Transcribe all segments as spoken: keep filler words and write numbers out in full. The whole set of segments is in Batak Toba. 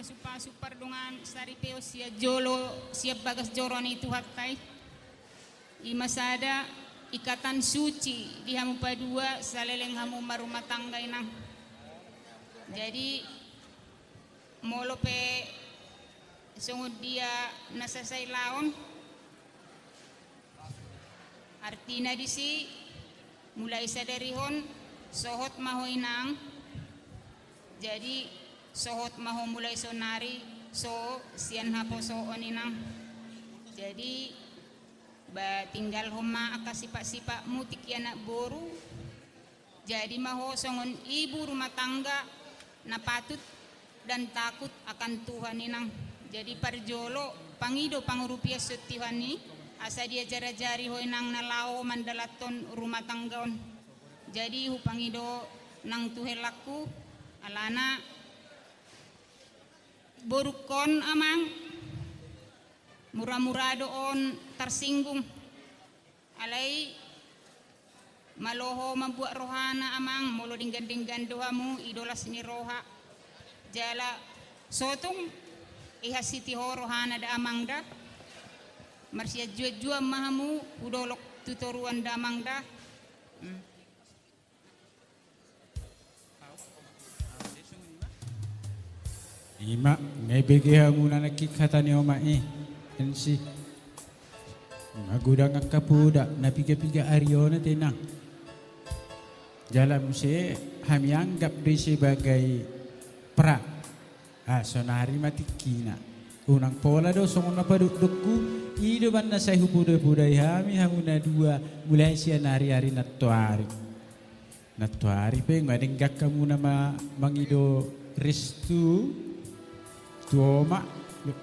Pasu-pasu pardongan saripeon sian jolo, sian bagas joro ni Tuhanta i. I ma sada ikatan suci di hamu padua saleleng hamu marumah tangga, Inang. Jadi, molo pe songon dia na sasailaon, artina disi, mulai sadari on, sohot ma ho, Inang. Jadi, sohot ma ho mulai sonari, so sian haposoon, Inang. Jadi, ba tinggalhon ma angka sipat-sipatmu tingki anak boru. Jadi ma ho songon ibu rumah tangga na patut dan takut akan Tuhan, Inang. Jadi parjolo, pangido pangurupion sian Tuhan i, asa diajar-ajari ho, Inang, na laho mandalanhon rumah tangga on. Jadi hupangido nang tu helangku, alana borungkon, Amang, mura-mura do on tarsinggung. Alai malo ho mambuat rohana, Amang, molo denggan-denggan do hamu, i do las ni roha. Jala sotung ihasiti ho rohana da, Amang, da. Marsianjuan-juan ma hamu hu dolok tu toruan da, Amang, da. Hmm. Ima, nga ibege hamuna nangkin hata ni omak i, N C. Nga godang angka poda na piga-piga ari on ate, Inang. Jala muse hami anggap do i sebagai pra. Ah, sonari ma tingkina. Unang pola do songon na padokdokku, i do umbahen na sai hupoda-podai hami hamu na dua mulai sian ari-ari nantoari. Nantoari pe nga denggan hamuna ma mangido restu tu omak,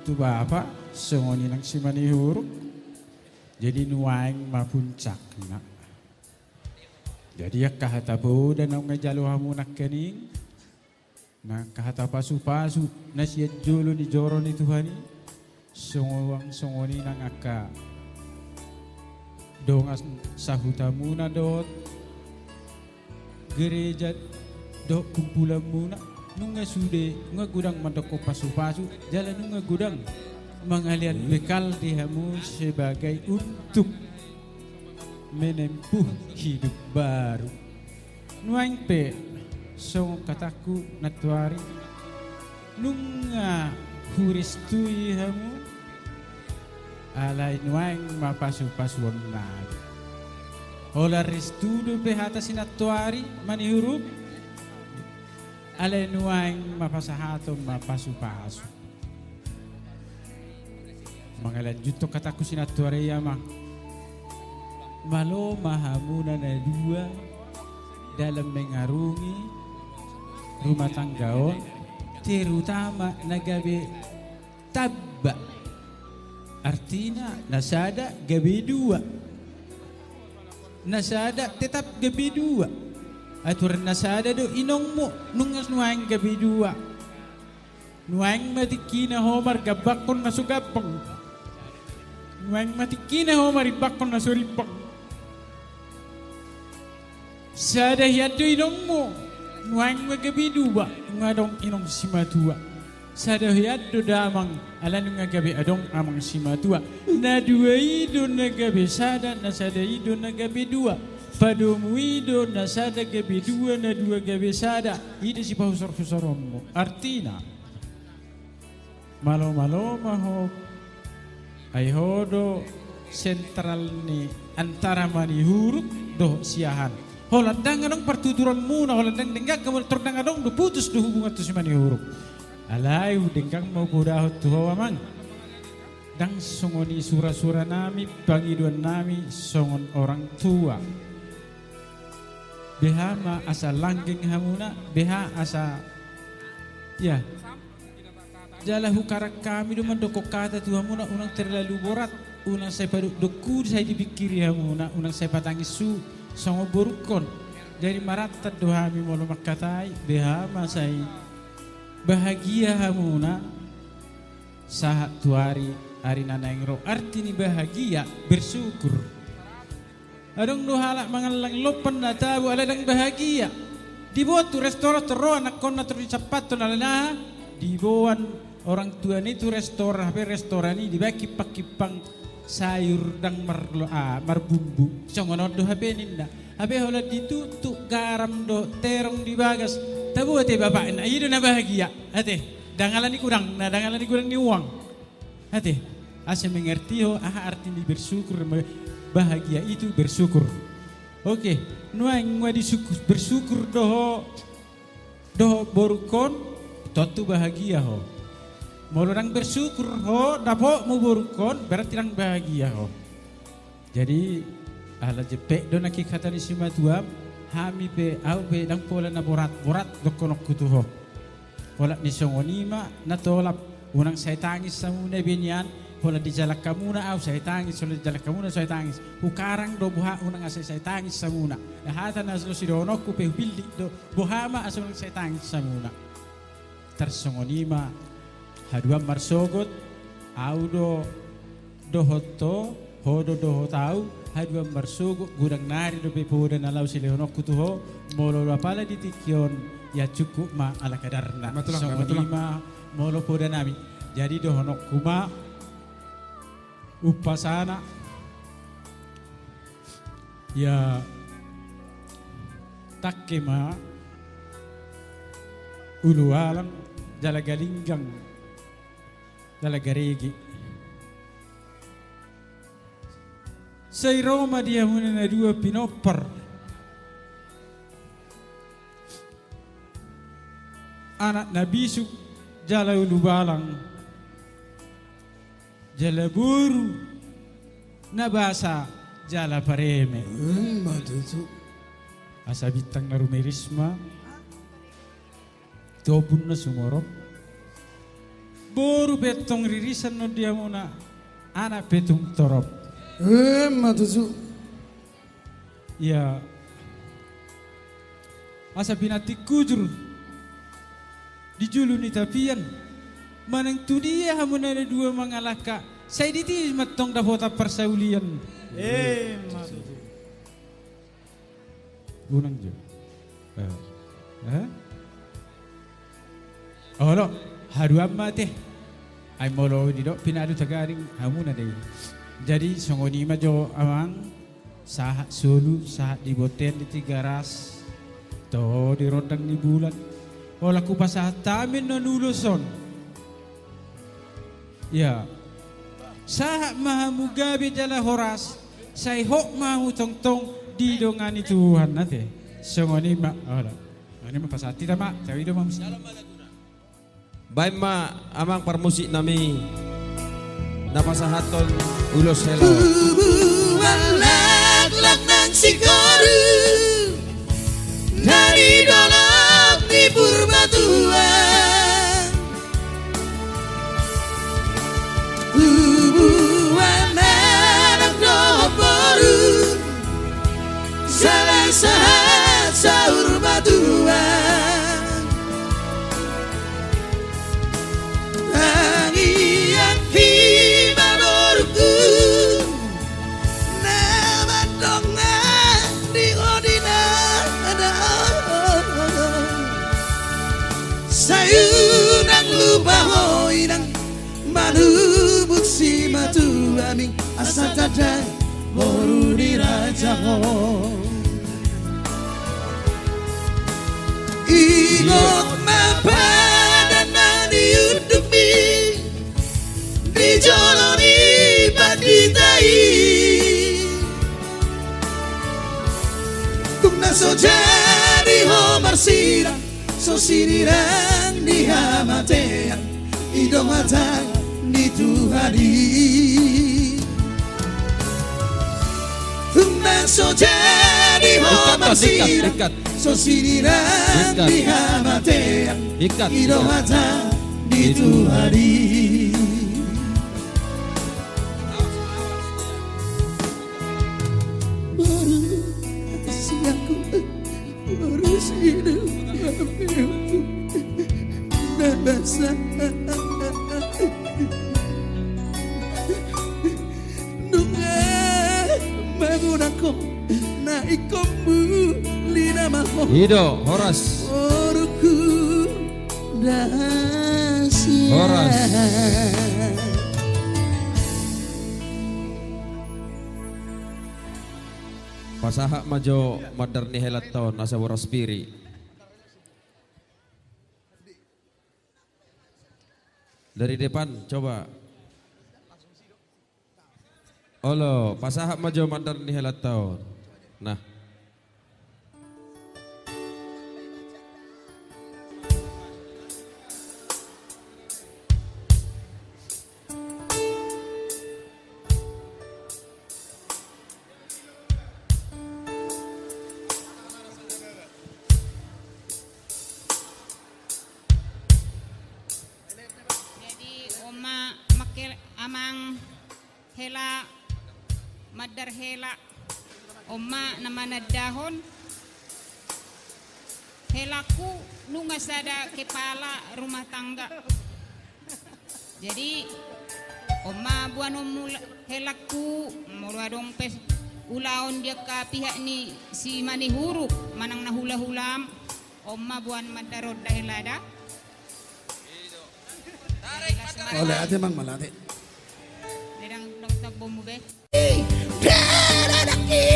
tu bapa, songon i nang si Manihuruk. Jadi nuaeng ma puncakna. Jadi angka hata poda naung nunga dijalo hamu nangkaning, nang angka hata pasu-pasu na sian jolo ni joro ni Tuhan i, songon, songon i nang angka dongan sahutamuna dohot gereja dohot kumpulanmuna, nunga sude, nunga godang mandokkon pasu-pasu, jala nunga godang mangalean bekal di hamu sebagai untuk menempuh hidup baru. Nuaeng pe songon hatangku nantoari, nunga hurestui hamu, alai nuaeng ma pasu-pasuon nami. Holan restu dope hata si nantoari, Manihuruk, alai nuaeng ma pasahaton ma pasu-pasu. Mangalanjuthon hatangku si nantoari, Amang. Malo ma hamuna na dua dalam mengarungi rumah tangga on, terutama na gabe tamba. Artina na sada gabe dua. Na sada tetap gabe dua. Aturan na sada do inongmu, nunga nuaeng gabe dua. Nuaeng ma tingkina ho margambanghon na so gambang. Nuaeng ma tingkina ho marimbangkon na so rimbang. Sada hian do inongmu, nuaeng ma gabe dua, nunga adong inong simatua. Sada hian do damang, ala nunga gabe adong amang simatua. Na dua i do na gabe sada, na sada i do na gabe dua. Padomu i do na sada gabe dua, na dua gabe sada. I do sipahusor-husoronmu. Artina, malo-malo ma ho. Ai ho do sentral ni antara Manihuruk dohot Siahaan. Holan ndang adong partuturanmuna, holan ndang denggan hamu, tor ndang adong do putus do hubungan tu si Manihuruk. Alai denggan ma hupodahon tu ho, amang. Ndang songon i sura-sura nami, pangidoan nami songon orang tua. Beha ma asa langgeng hamuna, beha asa, ya, jala hukarak hami do mandok hata tu hamuna, unang terlalu borat, unang sai padokdokhu, sai dipingkiri hamuna, unang sai patangis hu songon borungkon. Jadi marantan do hami molo mangkatai, beha ma sai bahagia hamuna sahat tu ari, ari na naeng ro. Arti ni bahagia, bersyukur. Adong do halak mangallang lompan na tabo ala ndang bahagia. Diboan tu restoran, ro anakkonna tor disampathon ala na diboan Orang tua ni tu restoran, hape restoran i dibaen kimpang-kimpang sayur ndang marlo-, ah, marbumbu. Songon on do hape ninna. Hape holan ditutuk garam dohot terong di bagas. Tabo ate bapakna, i do na bahagia. Ate, ndang ala ni godang, na ndang ala ni godang ni uang. Ate, asa mengerti ho aha arti ni bersyukur, me-, bahagia itu bersyukur. Oke, nuaeng nunga disyukur, bersyukur do ho dohot borungkon, tontu bahagia ho. Molo ndang bersyukur ho, dapotmu borungkon, berarti ndang bahagia ho. Jadi, ala jempek do nangkin hata ni simatuam, hami pe, ahu pe, ndang pola na borat-borat dohononku tu ho. Holan ni songon i ma na tolap, unang sai tangis hamuna be nian, holan dijalang hamuna ahu sai tangis, holan dijalang hamuna sai tangis. Hukarang do boha unang asa sai tangis hamuna. Hata na so sidohononku pe hupillit do, boha ma asa unang sai tangis hamuna. Tarsongon i ma haduan marsogot, ahu do dohot ho, ho do dohot ahu, haduan marsogot, godang nari dope poda na laho silehononku tu ho, molo apala di tingki on, ia cukup ma ala kadarna. Songon i ma molo poda nami. Jadi dohononku ma, umpasana, ia tangke ma ulualang jala galinggang jala garege. Sai ro ma di hamuna na dua pinompar, anak na bisuk jala ulubalang, jala boru na basa jala pareme. Ima tutu. Asa bintang na rumiris ma, tu ombun na sumorop. Boru pe tong riris annon di hamuna, anak pe tung torop. Ima tutu. Ia, asa pinantik hujur di julu ni tapian, manang tu dia hamuna na dua mangalangka, sai disi ma tong dapotan parsaulian. Ima tutu. Unang jo. Eh. Eh? Olo, haduan ma ate. Ai molo didok pinadu taganing hamuna do i. Jadi songon i ma jo amang, sahat solu, sahat di bontean di Tigaras, toho di rondang ni bulan. Holan hupasahat hami annon ulos on. Ia. Sahat ma hamu gabe jala horas, sai hot ma hamu tongtong didongani Tuhan ate. Songon i ma, olo. Songon i ma pasahat hita ma, taida ma musik. Baen ma amang parmusik nami na pasahathon ulos hela. Tubuan laklak nang sikoru na di dolok ni Purbatua. Tubuan anak dohot boru, jala sahat saur matua. Tangiang hita borungku, na mandongani ho di na adong. Sai unang lupa ho inang, manubuk simatuami asa tanda boru ni raja ho. Ingot ma padan na niundukmi di jolo ni pandita i. Tung na so jadi ho marsirang, so sinirang ni hamatean, i do hata ni Tuhan i. Tung na so jadi ho marsirang, so sinirang ni hamatean, i do hata ni Tuhan i. Boru siangku, boru siduaku, na basa. Nunga magodang ho, na ingkon muli nama ho. I do, horas. Borungku das Horas. Pasahat ma jo mandar ni helanta on asa boras pir i. Dari depan, coba. Olo, pasahat ma jo mandar ni helanta on. Nah. Jadi, on ma mangke-, amang hela, mandar hela, on ma na manandahon, helangku nunga sada kepala rumah tangga. Jadi, on ma boanonmu la-, helangku, molo adong pe ulaon di angka pihak ni si Manihuruk, manang na hula-hulam, on ma boan mandar on da hela da. Mauliate, amang, mauliate. Ledang dong tabomu be. Pedadaki.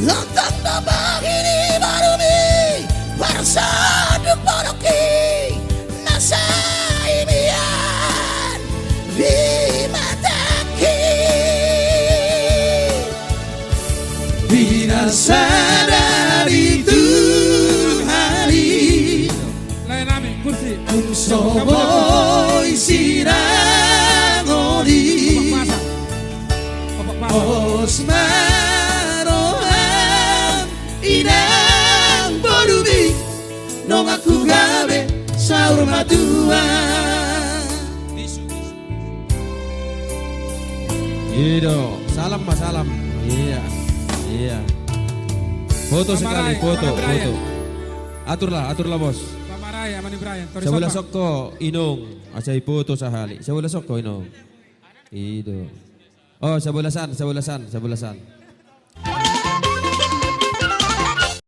Lontong do bohi ni borumi, parsonduk bolongki, na sai mian di matangki. Pinasada di Tuhan i. Lae nami, kursi. Tung so boi sinangoli. Opak pasa. Opak pasa. Pos ma roham inang borumi. Nunga hugabe saur matua. I do, salam ma, salam. Iya, iya. Foto sekali, foto, foto. Aturlah, aturlah, Bos. Pamarai, Amang Ibrahim. Sabola songko, Inong. Asa i foto sahali. Sabola songko, Inong. I do. Oh, sabola san, sabola san, sabola san.